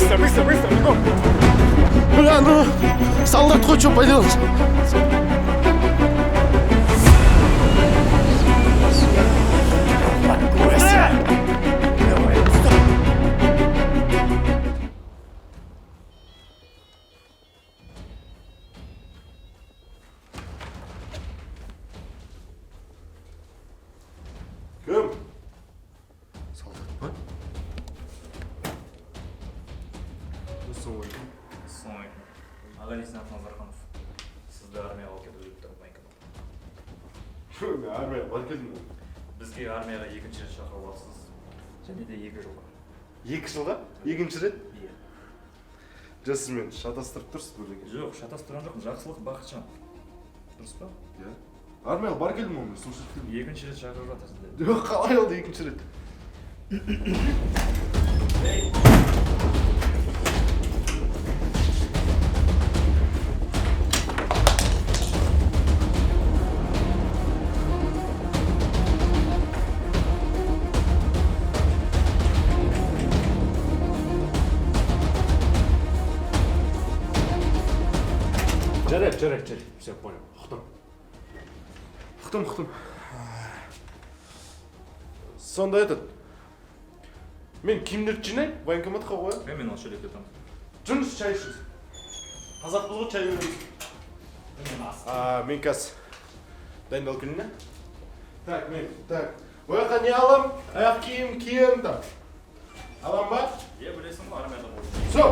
Быстро, быстро, быстро, бегом. Бля, ну, солдат хоть что поделать? Кім? Солдат па? Ассалаумағалейкум. Ассалаумағалейкум. Аға лейтенант Назарханов. Сізді армияға алып кетуге келіп тұрмын военкомат. Мен армияға барып келдім ғой. Бізге армияға екінші рет шақырып алыпсыз. Және де 2 жылға. 2 жылға? Екінші рет? Иә. Жоқ, сіз мені шатастырып тұрсыз бірдеңе. Жоқ, шатастырған жоқпын. Жақсылық Бақытжан. Дұрыс па? Иә. Армияға барып келдім ғой мен, слушать келдім. Екінші рет шақырып жатыр сізді. Жоқ, қалай oldu екінші рет? Жарайды, жарайды, жарайды. Все, понял. Ұқтым. Ұқтым, ұқтым. Сонда этот. Мен киімдерді жинаймын, военкоматқа қоямын. Е, мен осы жерде кетемін. Жүріңіз, шай ішіңіз. Қазақпыз ғой, шай береміз. А, мен қазір дайындалып келейін, иә? Так, мен, так. Ол жаққа не алам? Аяқ киім, киім там. Алам ба? Иә, білесің ғой, армияда болды. Все.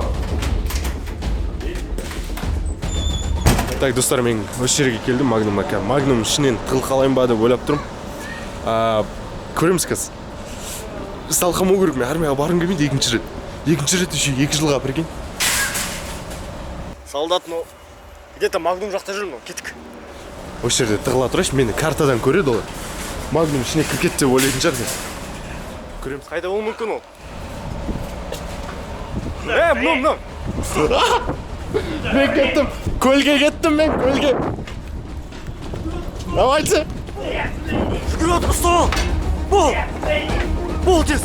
Так, достар, мен осы жерге келдім, Магнумға. Қазір Магнум ішінен тығылып қалайын ба деп ойлап тұрмын. А, көреміз қазір. Салқын болу керек, мен армияға барғым келмейді екінші рет. Екінші рет еще 2 жылға, прикинь. Солдат, ну, где-то Магнум жақта жүр, ну, кеттік. Осы жерде тығыла тұрайыншы, мені картадан көреді олар. Магнум ішіне кіріп кетті деп ойлайтын шығар қазір. Көреміз. Қайда болуы мүмкін ол? Е, мынау, мынау. Мен кеттім. Көлге кеттім мен, көлге. Давайте. Жүгіріп отыр, ұстап ал. Бол. Бол тез.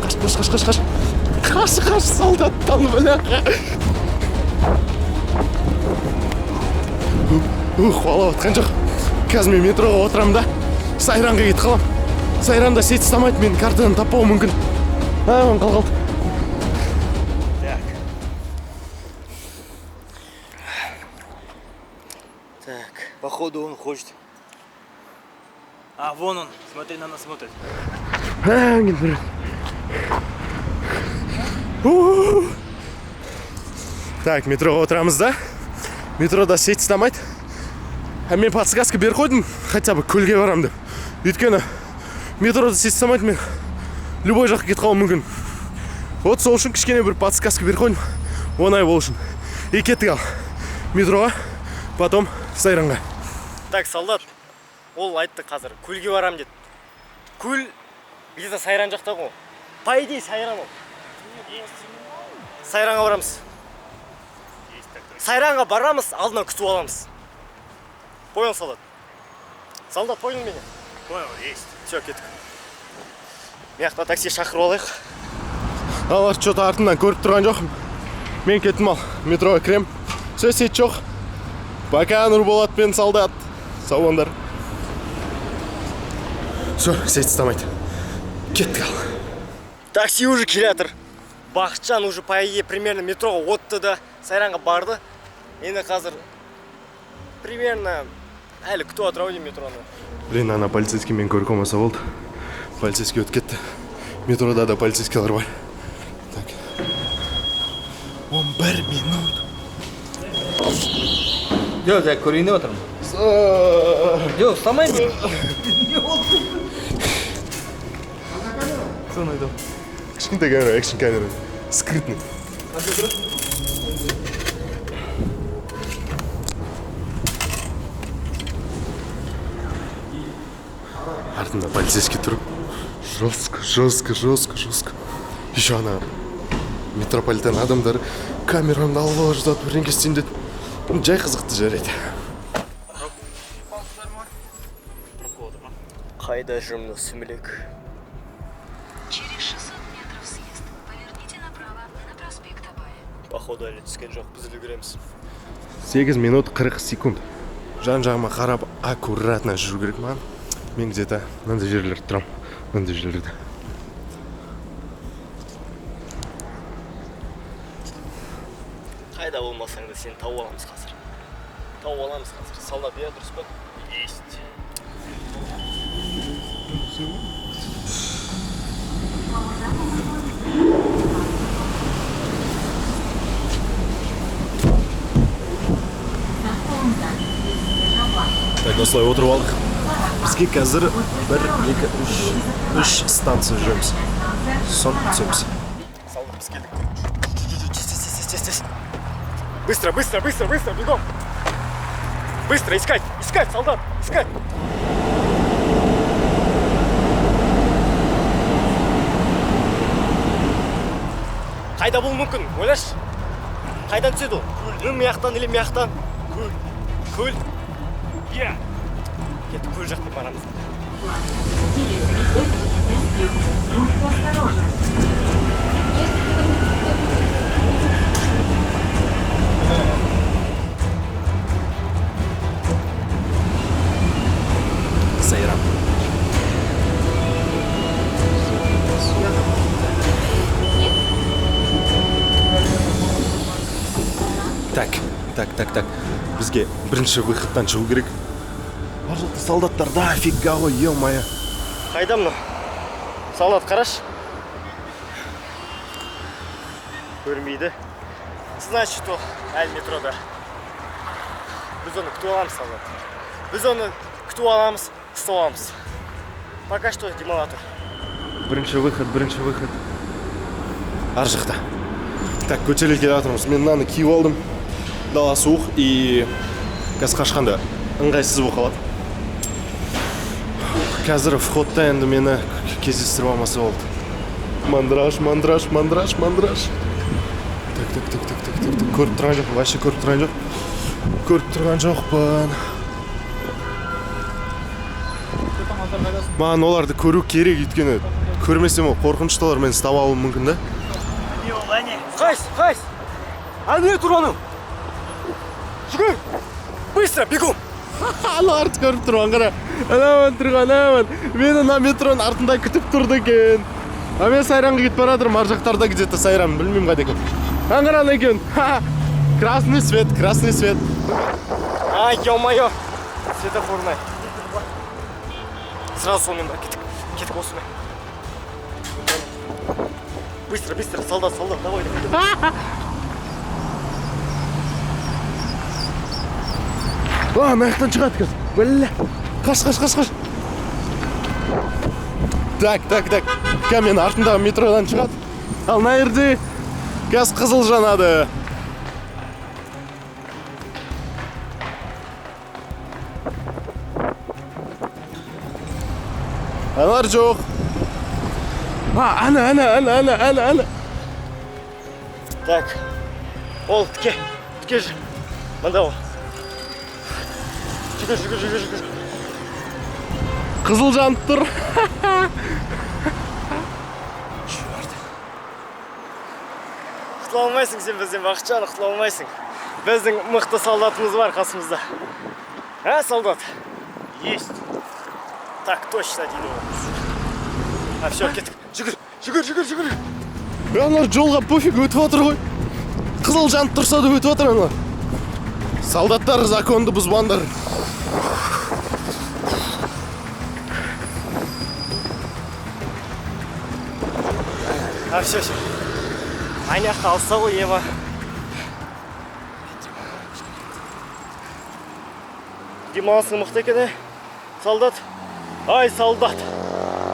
Қаш, қаш, қаш, қаш, қаш. Қаш, қаш, солдаттан, бляха. Ух, қуалап жатқан жоқ. Қазір мен метроға отырамын да, Сайранға кетіп қаламын. Сайранда сеть ұстамайды, мені картадан таппауы мүмкін. А, он қалды. Так. Так, походу он хочет. А, вон он. Смотри, на нас смотрит. А, кетіп барады. У. Так, метроға отырамыз да. Метрода сеть ұстамайды. А мен подсказка беріп қойдым, хотя бы көлге барамын деп. Өйткені метрода сеть ұстамайды, мен любой жаққа кетіп қалуым мүмкін. Вот сол үшін кішкене бір подсказка беріп қойдым. Оңай болу үшін. И кеттік ал. Метроға, потом Сайранға. Так, солдат, ол айтты қазір, көлге барам деді. Көл где-то Сайран жақта ғой. По идее, Сайран ол. Сайранға барамыз. Сайранға барамыз, алдынан күтіп аламыз. Понял, солдат? Солдат, понял меня? Понял, есть. Все, кеттік. Мына жақта такси шақырып алайық. Алар что-то артымнан көріп тұрған жоқпын. Мен кеттім ал, метроға кірем. Все, сеть жоқ. Пока, Нұрболат пен солдат. Сау болыңдар. Все, сеть ұстамайды. Кеттік ал. Такси уже келе жатыр. Бақытжан уже, по идее, примерно метроға отты да, Сайранға барды. Енді қазір примерно әлі күтіп отыр ау деймін метроны. Блин, ана полицейский мен көріп қалмаса болды. Полицейский өтіп кетті. Метрода да полицейскийлер бар. Так. 11 минут. Жоқ, жай көрейін деп отырмын. Жоқ, ұстамаймын. Не болды? Соны айтамын. Кішкентай камера, экшн камера. Скрытный. Артында полицейский тұр. Жестко, жестко, жестко, жестко. Еще ана метрополитен адамдар камерамды алып ала жатады, бірдеңке істеймін деді. Ну, жай қызықты, жарайды. Қайда жүр мына сүмелек? Через 600 метров Походу, әлі түскен жоқ, біз үлгереміз. 8 минут 40 секунд. Жан жағыма қарап, аккуратно жүру керек маған. Мен где-то мынандай жерлерде тұрамын, мынандай жерлерде. Қайда болмасаң да, сені тауып аламыз қазір. Тауып аламыз қазір. Солдат, иә, дұрыс па? Есть. Так, осылай отырып алдық. Бізге қазір бір, екі, үш, үш станция жүреміз, сосын түсеміз. Солдат, біз келдік. Тез, тез, тез, тез, тез. Быстро, быстро, быстро, быстро, бегом. Быстро, искать, искать, солдат, искать. Қайда болуы мүмкін, ойлашы. Қайдан түседі ол? Ну, мияқтан или мияқтан? Көл. Көл. Иә. Кеттік, көл жаққа барамыз. Будьте осторожны. Сайран. Так, так, так, так, бізге бірінші выходтан шығу керек. Ар жақта солдаттар дофига ғой, ё-моё. Қайда мынау? Солдат, қарашы. Көрмейді. Значит, ол әлі метрода. Біз оны күтіп аламыз, солдат. Біз оны күтіп аламыз, ұстап аламыз. Пока что демала тұр. Бірінші выход, бірінші выход ар жақта. Так, көтеріліп келе жатырмыз. Мен мынаны киіп алдым, дала суық, и қазір қашқанда ыңғайсыз болып қалады. Қазір входта енді мені кездестіріп алмаса болды. Мандраж, мандраж, мандраж, мандраж. Так, так, так, так, так, так, так. Көріп тұрған жоқпын, вообще көріп тұрған жоқ, көріп тұрған жоқпын. Маған оларды көру керек, өйткені көрмесем, ол қорқынышты, олар мені ұстап алуы мүмкін да. Қайсы, қайсы? Әне тұр анау. Жүгір! Быстро, бегом! Аналарды көріп тұрмын, қара, анауан тұрған, анауан мені мына метроның артында күтіп тұрды екен. А мен Сайранға кетіп бара жатырмын. Ар жақтарда где-то Сайран, білмеймін қайда екен. Ана, қара, ана екен. Красный свет, красный свет. А, ё-моё! Светофорный. Сразу сонымен бар, кеттік. Кеттік осымен. Быстро, быстро, солдат, солдат, давай, давай. А, мына жақтан шығады қазір, бля. Қаш, қаш, қаш, қаш! Так, так, так. Қазір мен артындағы метродан шығады. Ал мына жерде қазір қызыл жанады. Аналар жоқ. А, ана, ана, ана, ана, ана, ана. Так. Ол, тіке, тіке жүр. Мында ол. Жүгір, жүгір, жүгір, жүгір. Қызыл жанып тұр. Черт. Құтыла алмайсың сен бізден, Бақытжан, құтыла алмайсың. Біздің мықты солдатымыз бар қасымызда. А, солдат? Есть. Так точно, дейді ол. А, все, кеттік. Жүгір, жүгір, жүгір, жүгір. Аналар жолға пофиг, өтіп жатыр ғой. Қызыл жанып тұрса да, өтіп жатыр аналар. Солдаттар, законды бұзбаңдар. А, все, все. Ана жақта алса ғой, Ева. Демалысың мықты екен, е? Солдат. Ай, солдат.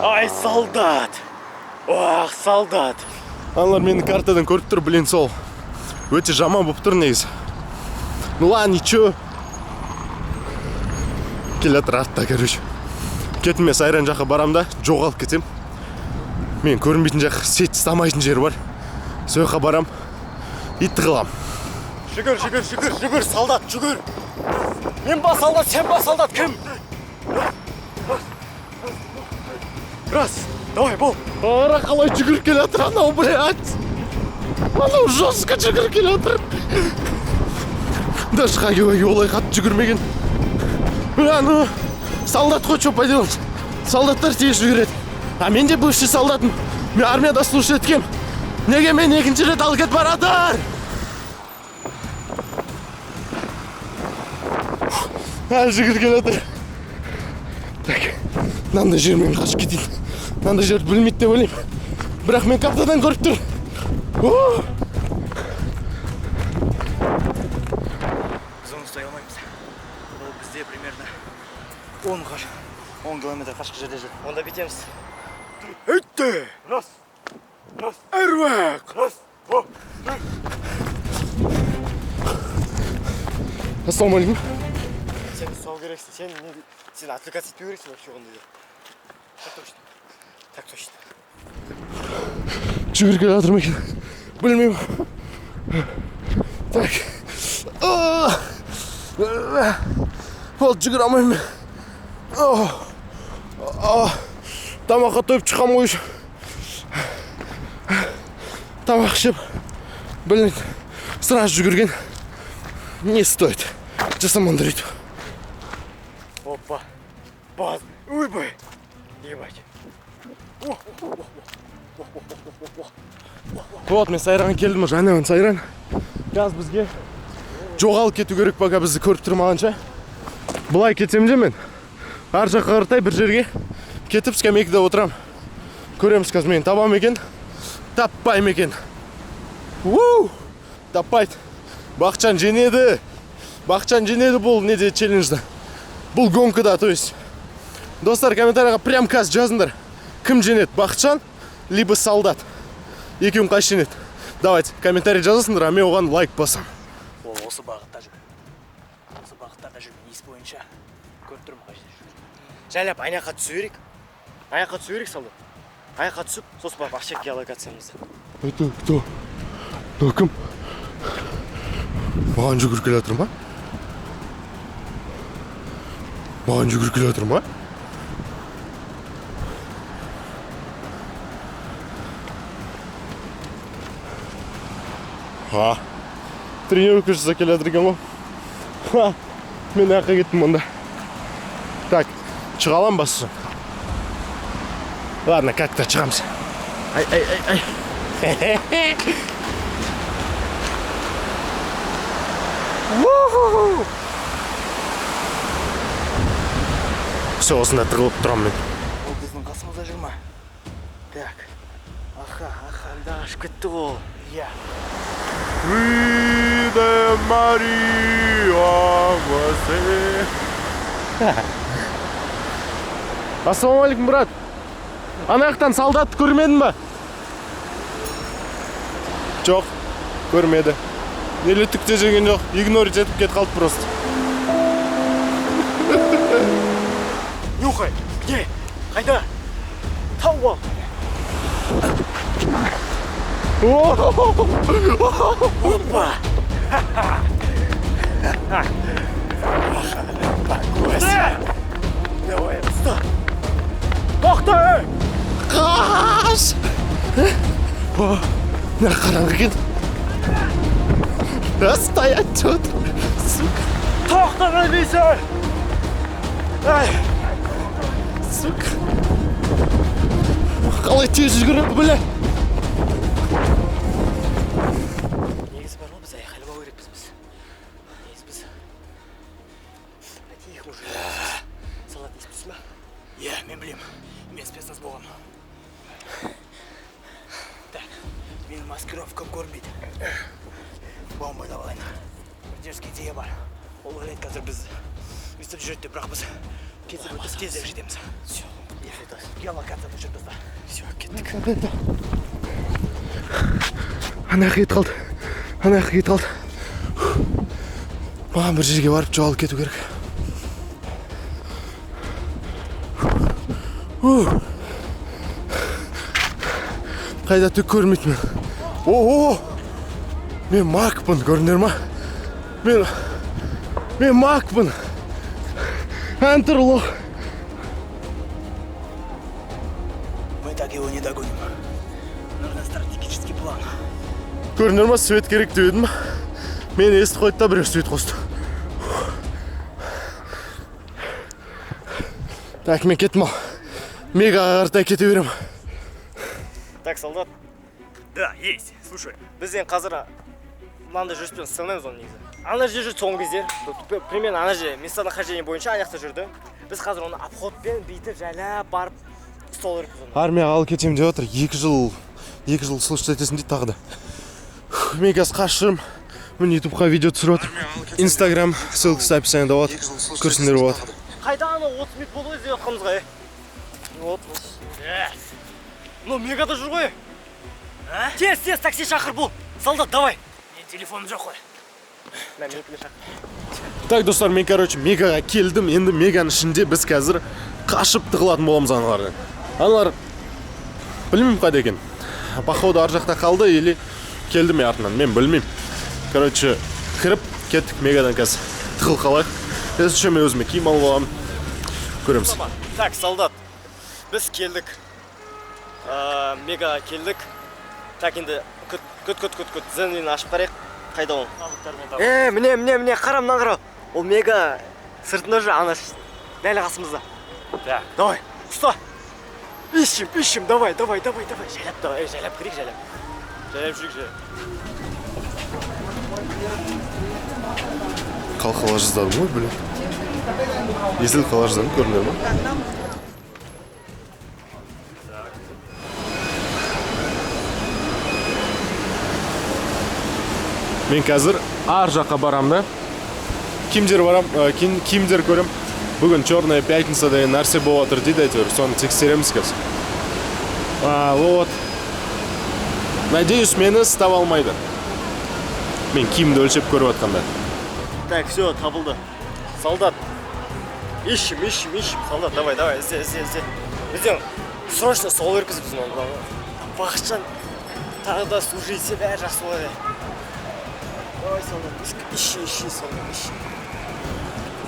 Ай, солдат. Ох, солдат. Аналар мені картадан көріп тұр, блин, сол өте жаман болып тұр негізі. Ну ладно, ничего. Келе жатыр артта, короче. Кеттім, мен Сайран жаққа барам да, жоғалып кетем. Мен көрінбейтін жақ, сеть ұстамайтын жер бар, сол жаққа барам и тығылам. Жүгір, жүгір, жүгір, жүгір, солдат, жүгір. Мен ба солдат, сен ба солдат, кім? Раз, давай, бол. Ара, қалай жүгіріп келе жатыр анау, блядь! Анау жестко жүгіріп келе жатыр. Даже Хаги Ваги олай қатты жүгірмеген. Бля, ну, солдат қой, что поделать. Солдаттар тез жүгіреді. А мен де бывший солдатмын. Мен армияда служить еткем. Неге мен екінші рет алып кетіп баратыр? Әлі жүгіріп келе жатыр. Так, мынандай жермен қашып кетейін. Мынандай жерді білмейді деп ойлаймын. Бірақ мен картадан көріп тұр. О! Біз оны ұстай алмаймыз. Ол бізде примерно 10 қаш 10 километр қашық жерде жүр. Онда бүйтеміз. Өтті! Раз. Раз. Әруақ. Раз. Два. Ассалаумағалейкум. Сен ұстау керексің. Сен сен отвлекаться етпеу керексің вообще ондайда. Так точно. Так точно. Жүгіріп келе жатыр ма екен? Білмеймін. Так. А! Болды, жүгіре алмаймын мен. А! Тамаққа тойып шыққанмын ғой еще. Тамақ ішіп, блин, сразу жүгірген не стоит. Жасамаңдар өйтіп. Опа. Баз. Ойбай. Ебать. Вот, мен Сайранға келдім уже, әне Сайран. Қазір бізге жоғалып кету керек, пока бізді көріп тұрмағанша. Былай кетсем де, мен ар жаққа қаратай бір жерге кетіп, скамейкада отырам. Көреміз қазір, мені таба ма екен, таппай ма екен. У! Таппайды. Бақытжан жеңеді. Бақытжан жеңеді бұл неде, челленджда. Бұл гонкада, то есть. Достар, комментарийға прям қазір жазыңдар. Кім жеңеді? Бақытжан либо солдат? Екеуін қайсы жеңеді? Давайте, комментарий жазасыңдар, а мен оған лайк басамын. Ол осы бағытта жүр. Осы бағыттарда жүр. Мен иіс бойынша көріп тұрмын қай жерде жүр. Жайлап аяққа түсу керек. Аяққа түсу керек, солдат. Аяққа түсіп, сосын барып ақша геолокациямызды. Это кто? Мынау кім? Маған жүгіріп келе жатыр ма? Маған жүгіріп келе жатыр ма? Ха. Тренировка жасап келе жатыр екен ғой. Ха. Мен аяққа кеттім онда. Так, шыға аламын ба сосын? Ладно, как-то шығамыз. Ай, ай, ай, ай. Уху! Все, осында тығылып тұрамын мен. Ол біздің қасымызда жүр ма? Так. Аха, аха, анда ашып кетті ғой. Иә. Виде Мария. Ассалаумағалейкум, брат. Ана жақтан солдатты көрмедің ба? Жоқ, көрмеді. Или түк те жеген жоқ, игнорить етіп кетіп қалды просто. Нюхай, где? Қайда? Тауып ал. Опа! Давай, ұста. Тоқта, ей! Қаш! О, мына қараңғы екен. Да стоять тут, сука. Тоқта дейсің! Ай! Сука. Қалай тез жүгіреді, бля. Негізі бар ғой, біз айқайламау керекпіз біз. Негізі біз тихо уже. Солдат, естіп тұрсың ба? Иә, мен білемін. Мен спецназ болғанмын. Так, менің маскировкам көрінбейді. Бомба ойлап алайын. Бір дерзкий идея бар. Ол ойлайды қазір біз өйстіп жүреді деп, бірақ біз тезірек өтіп, тезірек жетеміз. Все, Геолокацияда жүр бізде. Все, кеттік. Ана жаққа кетіп қалды. Ана жаққа кетіп қалды. Маған бір жерге барып жоғалып кету керек. Фу. Қайда, түк көрмейді мен. О, мен магпын, көрдіңдер ма? Мен магпын. Ән лох. Мы так его не догоним. Нужен стратегический план. Көрдіңдер ма, свет керек деп едім. Мені естіп қойды да, біреу свет қосты. Так, мен кеттім ал. Мегаға қаратай кете беремін. Так, солдат. Да, есть. Слушай. Біз енді қазір мынандай жүріспен істей алмаймыз оны негізі. Ана жерде жүрді соңғы кезде. Примерно ана жерде местонахождение бойынша ана жақта жүрді. Біз қазір оны обходпен бүйтіп жайлап барып ұстау керекпіз оны. Армияға алып кетемін деп жатыр. 2 жыл, 2 жыл служить етесің дейді тағы да. Мен қазір қашып жүрмін. Міне, ютубқа видео түсіріп жатырмын. Инстаграм ссылкасы описаниеда болады, көрсеңдер болады. Қайда анау, 30 минут болды ғой іздеп жатқанымызға, е. Вот. Ну, Мегада жүр ғой. Тез, тез такси шақыр, бол. Солдат, давай. Менің телефоным жоқ қой. Мә, менікіне шақыр. Так, достар, мен, короче, Мегаға келдім. Енді Меганың ішінде біз қазір қашып тығылатын боламыз аналардан. Аналар білмеймін қайда екен. Походу, ар жақта қалды или келді ме артынан, мен білмеймін. Короче, кіріп кеттік Мегадан, қазір тығылып қалайық. Если что, мен өзіме киім алып аламын, көреміз. Так, солдат. Біз келдік. Мегаға келдік. Так, енді күт, күт, күт, күт, күт. Зенлині ашып қарайық. Қайда ол? Е, міне, міне, міне, қара, мына қара. Ол Мега сыртында жүр, ана дәл қасымызда. Так. Давай, ұста. Ищем, ищем, давай, давай, давай, давай. Жайлап, давай, жайлап кірейік, жайлап. Жайлап жүрейік, жайлап. Қалқала жаздадым ғой, блин. Есіл қала жаздадым, көрдіңдер ма? Мен қазір ар жаққа барам да, киімдер барам, киімдер көрем. Бүгін черная пятница деген нәрсе болып жатыр дейді әйтеуір, соны тексереміз қазір. А, вот, надеюсь, мені ұстап алмайды мен киімді өлшеп көріп жатқанда. Так, все, табылды. Солдат. Ищем, ищем, ищем. Солдат, давай, давай, ізде, ізде, ізде. Бізден срочно сол керекпіз біз оны. Бақытжан тағы да служить етсе, бәрі жақсы болады. Давай, солдат, ищи, ищи, солдат, ищи.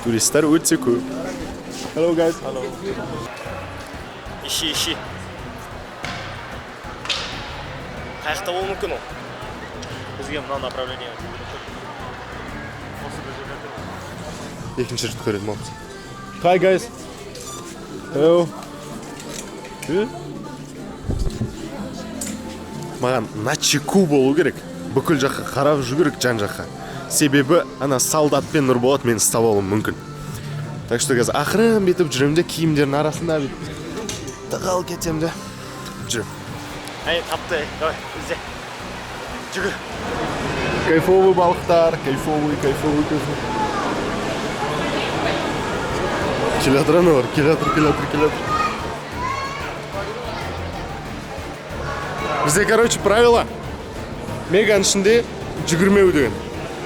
Туристер өте көп. Hello, guys. Ищи, ищи. Қай жақта болуы мүмкін ол? Бізге мына направление осы бір жерде. Екінші рет көретін боламыз. Hi, guys. Hello. Э? Маған начеку болу керек, бүкіл жаққа қарап жүру керек, жан жаққа, себебі ана солдат пен Нұрболат мені ұстап алуы мүмкін. Так что қазір ақырын бүйтіп жүремін де, киімдердің арасында бүйтіп тығылып кетемін де жүремін. Әй, тапты, ей, давай, ізде. Жүгір. Кайфовый балықтар, кайфовый, кайфовый, кайфовый. Келе жатыр аналар, келе жатыр, келе жатыр, келе жатыр. Бізде, короче, правило: Меганың ішінде жүгірмеу деген.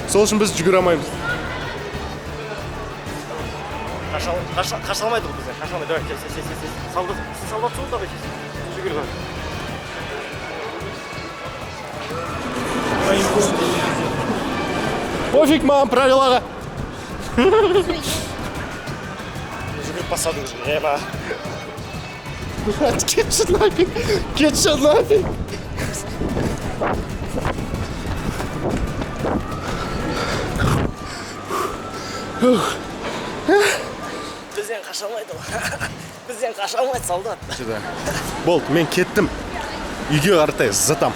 Сол үшін біз жүгіре алмаймыз. Қаша алмайды ғой бізден, қаша алмайды. Давай, тез, тез, тез, тез. Солдат, солдат сол, давай, тез. Жүгір, давай. Пофиг маған правилаға. Жүгіріп бастадың уже, ема. Кетші нафиг, кетші нафиг. Бізден қаша алмайды ол. Бізден қаша алмайды, солдат. Болды, мен кеттім. Үйге қаратай зытам.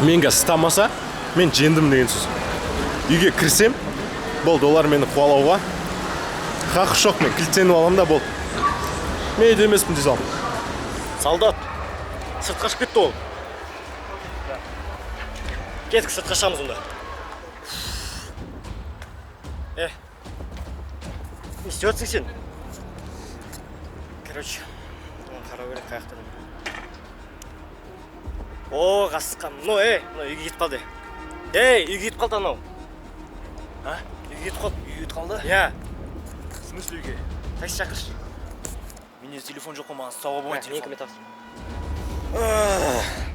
Мен қазір ұстамаса, мен жеңдім деген сөз. Үйге кірсем, болды, олар мені қуалауға хақы жоқ. Мен кілттеніп аламын да, болды, мен үйде емеспін дей саламын. Солдат, сыртқа шығып кетті ол. Кеттік, сыртқа шығамыз онда. Е, не істеп жатсың сен? Короче, оны қарау керек қай жақта. О, қасқа, мынау, ей, мынау үйге кетіп қалды. Ей, үйге кетіп қалды анау. А? Үйге кетіп қалды. Үйге кетіп қалды? Иә. В смысле үйге? Такси шақыршы. Менде телефон жоқ қой, маған ұстауға болмайды Менікі телефон. мен тапсыр.